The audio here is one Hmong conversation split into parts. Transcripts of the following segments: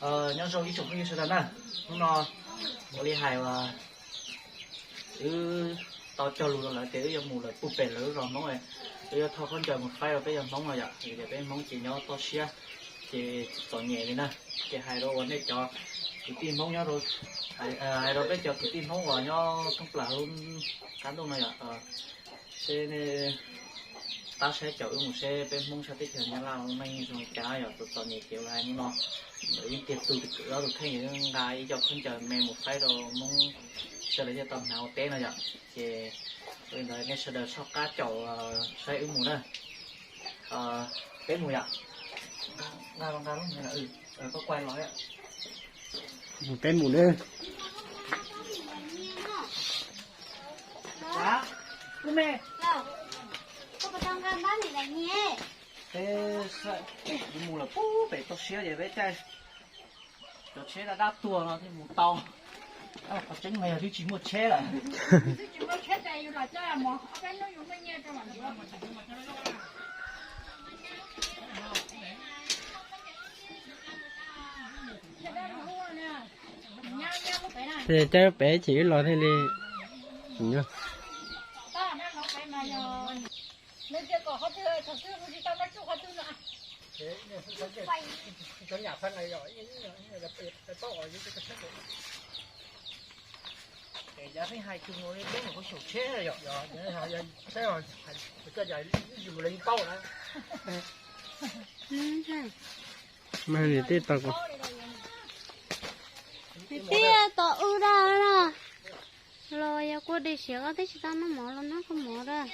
Nyob zoo ib tsoom phooj ywg sawv daws na, hnub no ua li hais uas wb tau cog lus rau lawv tias wb yuav mus lawm puag pem lawv lub zos Hmoob, wb yuav thauj khaub ncaws mus faib rau peb cov Hmoob no yom, vim tias peb Hmoob ces nyob toj siab ces txom nyem li na. Ces hais rau uas nej cov kwv tij Hmoob nyob, hais rau peb cov kwv tij Hmoob uas nyob thoob plaws lub qab ntuj no yom, seb nej pab saib caum wb mus seb peb Hmoob sab teb chaws Nyab Laj lub neej zoo li cas yom, txom txom nyem ces ua li hais hnub no ib tiag tug tus kwv ob tug kheej nqa ib co khaub ncaws me mus faib rau Hmoob sawv daws thiaj tau hnav ua teb no yom. Ces ua li ntawd nej sawv daws soj qab caum saib wb mus na. Peb mus yom. Nqa los nqa los, koj quay los. Peb mus na. Peb mus lawm puag pem toj siab ces peb caij cov tsheb dab dab tuag no thiaj mus tau. Qhov tseeb no yog twb tsis muaj tsheb lawm. Ces caij pem ces wb los thiaj li. Niam tij tos wb dab na, los yog kua dej siav koj twb tsis tau noj mov los noj koj mov dab.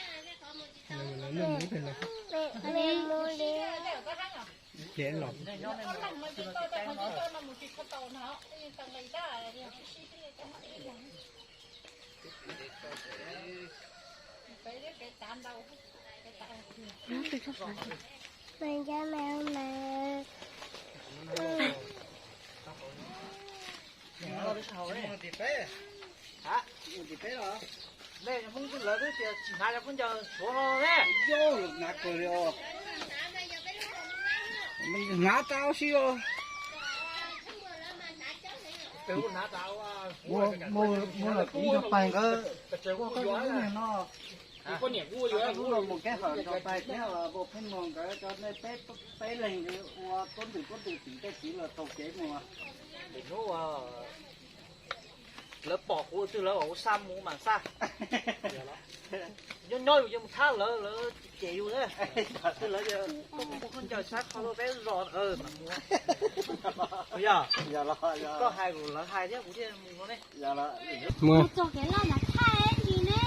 Hnav tau si os. Muaj lawm ib co pais nkawd, no, lub no mus keb hawm nrog pais thiab, Vau Pheej Muas nkawd cov nej peb leeg ua tuab ntwm tuab ntwm tim tej txiv los taug kev mus. Lawv pom kuv twg lawv ua xa mus mas xa. Nyob nyob yus yuav mus thab lawv, lawv cem yus na. Twb lawv tias koj mus muag khaub ncaws sab qhov lub peb zos mas mus. Yog koj hais lawv hais thiab kuv thiaj mus no ne. Mus txog kev loj mas thaij li ne.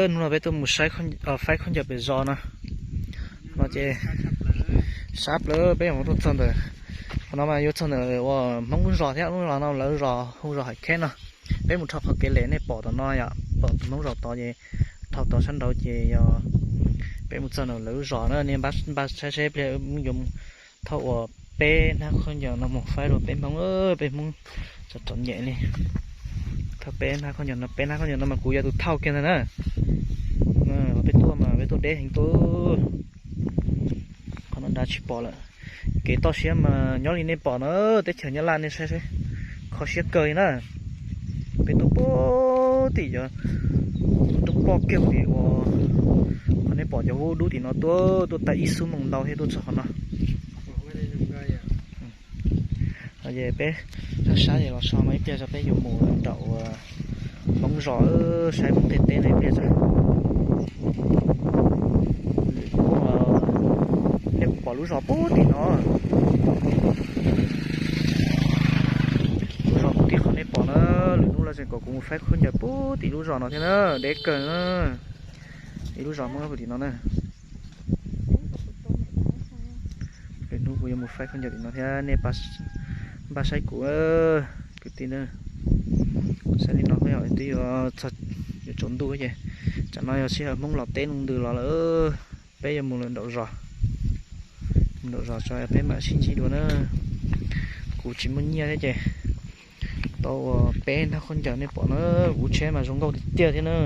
Hnub no peb tuaj mus faib khaub ncaws pem zos no. No ces sab plaws peb yuav tuaj txog ntawm, qhov no mas yuav txog ntawm uas Hmoob lub zos thiab, lub zos no lawv zos hu zos Hais Kheb no. Peb mus dhau qhov kev lem nej pom tom no yom, pom tus Hmoob zos tod ces dhau tod sab nraud ces yog peb mus txog ntawm lawv lub zos na. Nej npaj saib seb pliag yuav thauj uas peb hnab khaub ncaws no mus faib rau peb Hmoob, peb Hmoob txom txom nyem li. Thauj peb hnab khaub ncaws no, peb hnab khaub ncaws no mas kuv yog tus thauj kiag ntag na. Peb tuaj mas peb tuaj deb heev tuaj. Qhov no dav tsis pom lawm. Kev toj siab mas nyob li nej pom na, teb chaws Nyab Laj nej saib seb, kho siab kawg li na. Peb tuaj puag tim cov roob poj kiag tim uas qhov nej pom cov hub dub tim no tuaj, tuaj tau ib xuab moos ntau thiaj tuaj txog qhov no. Ces peb sab sab es los so mas ib pliag tso peb yuav mus nraum Hmoob zos, saib Hmoob tej teb no ib pliag tso. Nej puas pom lub zos puag tim no? Lub zos puag tim qhov nej pom na, lwm hnub lawv tseem kom kuv mus faib khaub ncaws puag tim lub zos no thiab na, deb kawg na. Ib lub zos Hmoob puag tim no na. Lwm hnub kuv yuav mus faib khaub ncaws tim no thiab nej npaj saib kuv kwv tij na. Saib li no yog twb yuav txog, yuav tsaus ntuj ces tsam no yog sij hawm Hmoob los teb loo ntws los lawm. Peb yuav mus lawm nraum zos, mus nraum zos tso peb mam sib ntsib dua na. Kuv tsis muaj nyiaj thiab ces tau uas peb hnab khaub ncaws nej pom na, kuv tsheb mas zoo nkauj tiag tiag thiab na.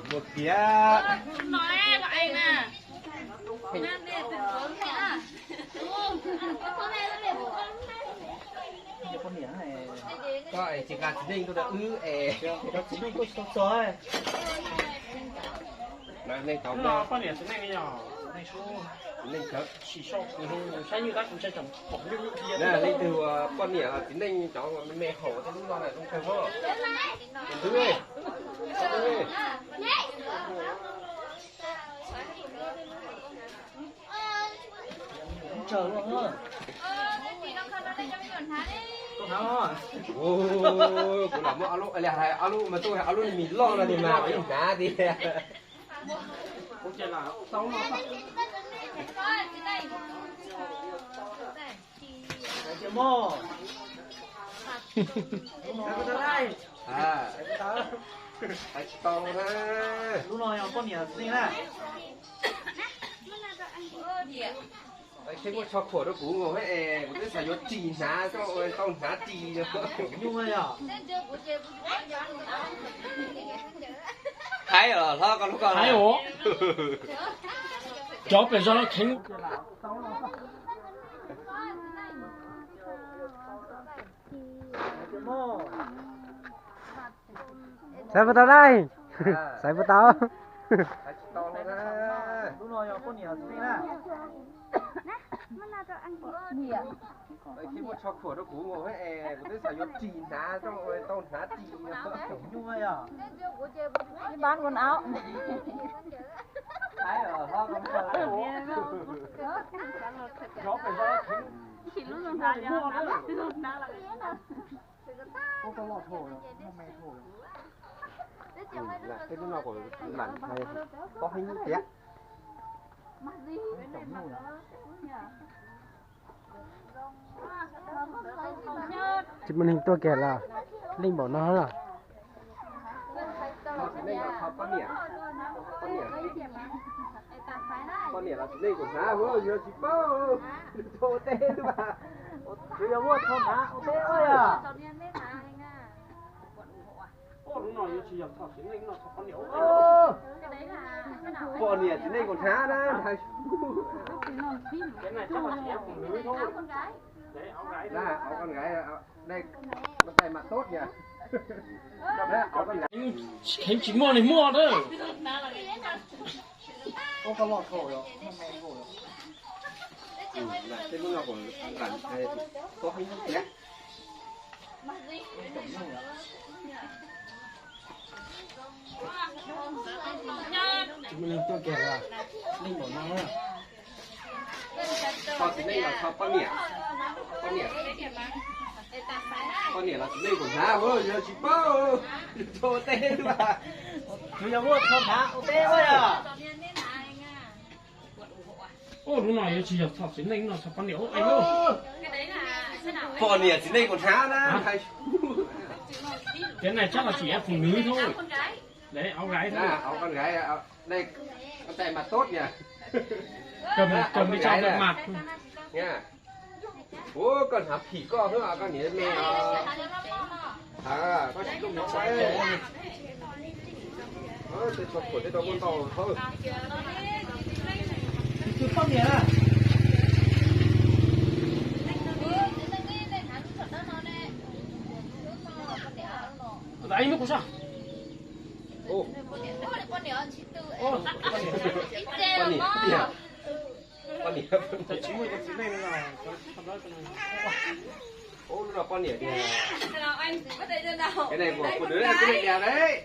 Ua kiag. Koj es tsis nqa txiv neej tuaj rau wb es. Txiv neej tuaj txog txog. Neej tau, poj niam txiv neej yog txiv neej cawv. Leej twg ua poj niam los txiv neej cov me me haum tej lub no na zoo kawg os. Tus twg? Kuv lam muab ob lub, hais ob lub mas tuaj, hais ob lub mis loj no tiag mas kuv yeej hnav tiag. Hais tsis tau na. Lub no yog poj niam txiv neej na. Seb muab tsho khuam rau kuv nkaus es kuv twb xav yuav ris hnav, tau hnav ris. Nyuj yog. Haib os, hlob koj lub ko haib os. Cov pem zog no kheev. Xaiv puas tau dai? Xaiv puas tau? Lub no yog poj niam txiv neej na. Muab tsho khuam rau kuv nkaus es kuv twb xav yuav ris hnav, tau hnav ris. Nyuj yog. Ib bab quần áo. Ua koj loj dhau, muaj me dhau. Tej lub no kuv lam hais tob heev tiag. Tsis muaj neeg tuaj kiag los leej npaum no los. Poj niam los txiv neej kuv hnav, yog tsis paub, tso teb mas. Kuv yog muaj txog hnav ua teb yog. Poj niam txiv neej kuv hnav na. Kheev tsis muaj neeg muaj na. Tsis muaj neeg tuaj kiag los leej npaum no. Txog txiv neej los txog poj niam. Poj niam, poj niam los txiv neej kuv hnav, yog tsis paub, tso teb mas. Kuv yog muaj txog hnav ua teb yog. Ua lub no yuav tsis yog txog txiv neej no, txog poj niam ua lub. Poj niam txiv neej kuv hnav na. Cái này chắc là chỉ em phụ nữ thôi. Đấy, áo gái thôi. Áo con gái, đây, con tay mặt tốt nhỉ. Cầm, cầm đi cho đẹp mặt. Nha. Ua koj hnav phim koj xwb, koj niam me. Koj tsis muaj sai. Tej tsho khuam tej rau muaj ntau thawj. Poj niam. Ua lub no poj niam tiag. Cái này của phụ nữ, cái này đẹp đấy.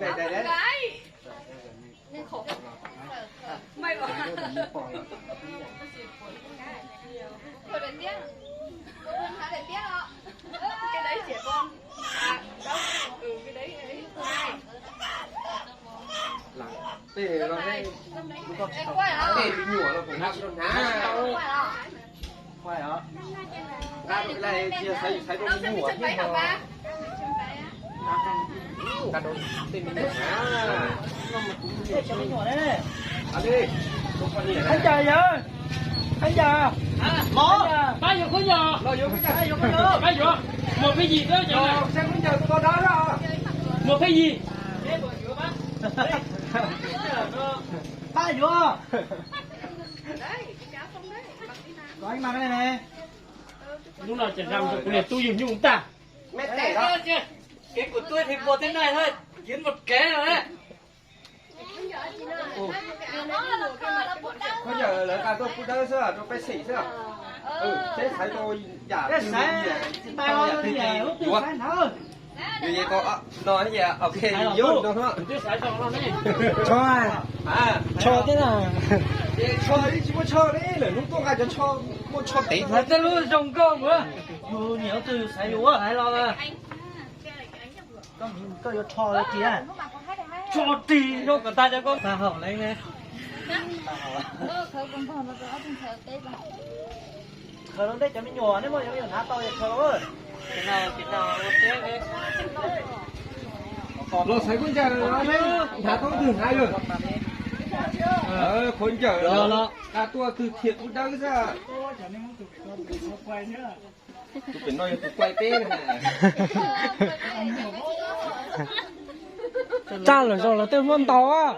Cái này đẹp đấy. Tej no, tej me nyuam los kuv hnav rau hnav. Nqa rau lawm cia xaiv, xaiv rau me nyuam thiab. Nqa rau tej me nyuam hnav. Khán giả ơi. Khán giả. Bác yuav khaub ncaws. Bác yuav. Một phẩy gì đó. Một phẩy gì. Pab yuav. Kom ib mas ne. Hnub no ces rau kuv niam tub yug nyuj tag. Kev kuv tub thiaj npua teb naj thiab, yus mus kev no. Khaub ncaws lawv nqa tuaj pub dawb xwb rau pej xeem xwb. Peb xaiv tau yam twg, yam twg yuav. Yus yeej tau no, ok, yus yuav no. Tsho, tsho thiab na. Tsho tsis muaj tsho li, lawm hnub tuaj nqa cov tsho, muaj tsho tev. Xaiv tej lub zoo nkauj mus. Yus niam yus txiv yus xaiv yus ua xaiv los. Koj yuav tsho ris, tsho ris zoo kom tag cov koj tag hom leej ne. Khaws rau ntej cov me nyuam, nej muaj cov me nyuam hnav tau ces khaws rau. Los xaiv khaub ncaws, hnav tau twg hnav lawm. Khaub ncaws los nqa tuaj twg thiaj kuv dawb xwb. Tus pem no yog tus kuai peb na. Tsaj lawm zoo los tej muab ntaus.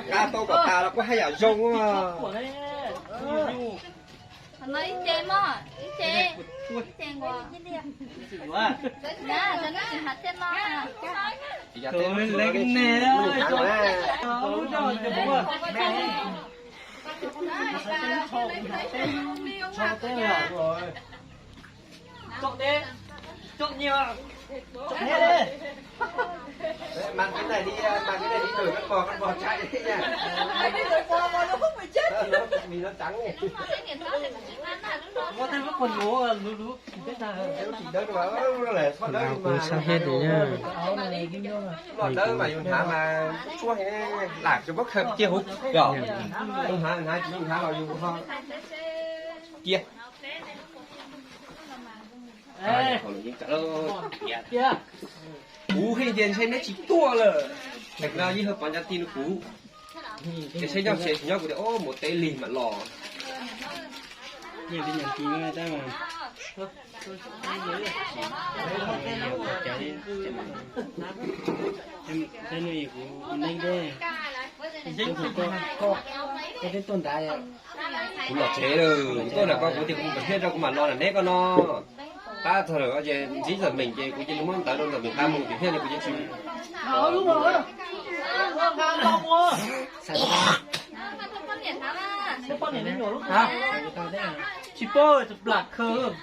Nqa tau kom tas los kuj haj yam zoo. Ib ce mog, ib ce, ib ce nkaus. Cov no tsis hnav thiaj no. Mas cái này đi, mas cái này đi đổi con bò, con bò chạy đi nha. Đi đổi bò mà nó không phải chết. Nó, vì nó trắng này. Muab tej lub quần ngủ lú lú. Nó chỉ đớt mà, nó lại thoát đớt mà. Kuv xav thiab tias yog. Lọt đớt mà dùng hả mà suốt suốt thế này, làm cho bất hợp chia hụt. Rồi. Dùng hả, hả, dùng hả vào dùng ho. Kia. Kuv hej ntias ntshe neb tsis tuaj lawm. Thaum no yeej ho pom nco tij nug kuv. Ces seb nyob tsev tsis nyob kuv tias ob mus teb lig mam los. Kuv los tsev lawm, kuv tuaj nram koj kuv tias kuv mus kom thiaj rau kuv mam los nram neb koj no. Tab txog lawm ces ntsib Ntxawm Meem ces kuv cia li muab ntawv rau Ntxawm Meem nqa mus tias thiaj li kuv cia li tsis. Tsis paub, plam khaws,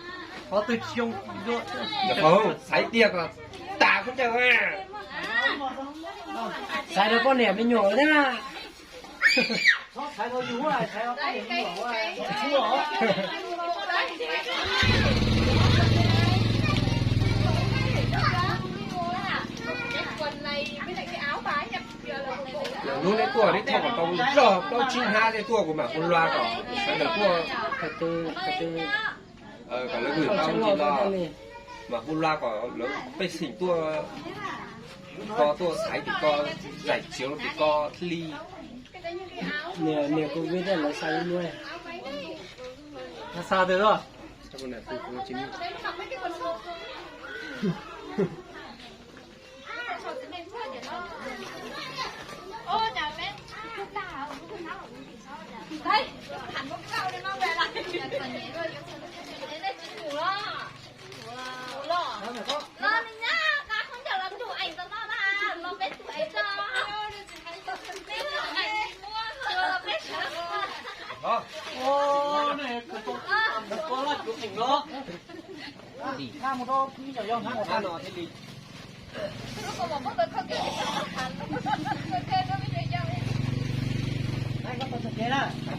qhov twg tsis zoo. Xaiv tiag kom tas khaub ncaws. Xaiv rau poj niam me nyuam thiab na. Hnub neb tuaj neb thauj kom tau zog plaub tsib hnab tej tuaj kuv mam hu loa kom sawv daws tuaj. Kom lawv hwm tau ntsis los mam hu loa kom lawv pej xeem tuaj, ko tuaj xaiv tim ko, zaim txiav rau tim ko thiaj li. Niam, niam kuv vij tej lawv xa ib lub. Xa twg os?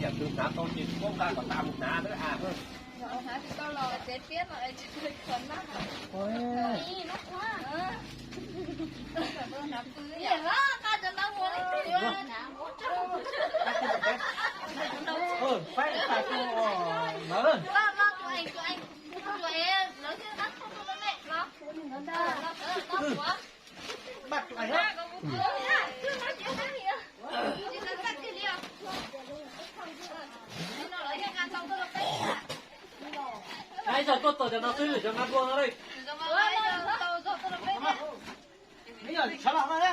Yog tus hnav tau ces koj nqa kom tas mus hnav xwb. Ib zaug tuaj txog cov no xwb, cov nqa nplua no li. Neb yog tshav los no na.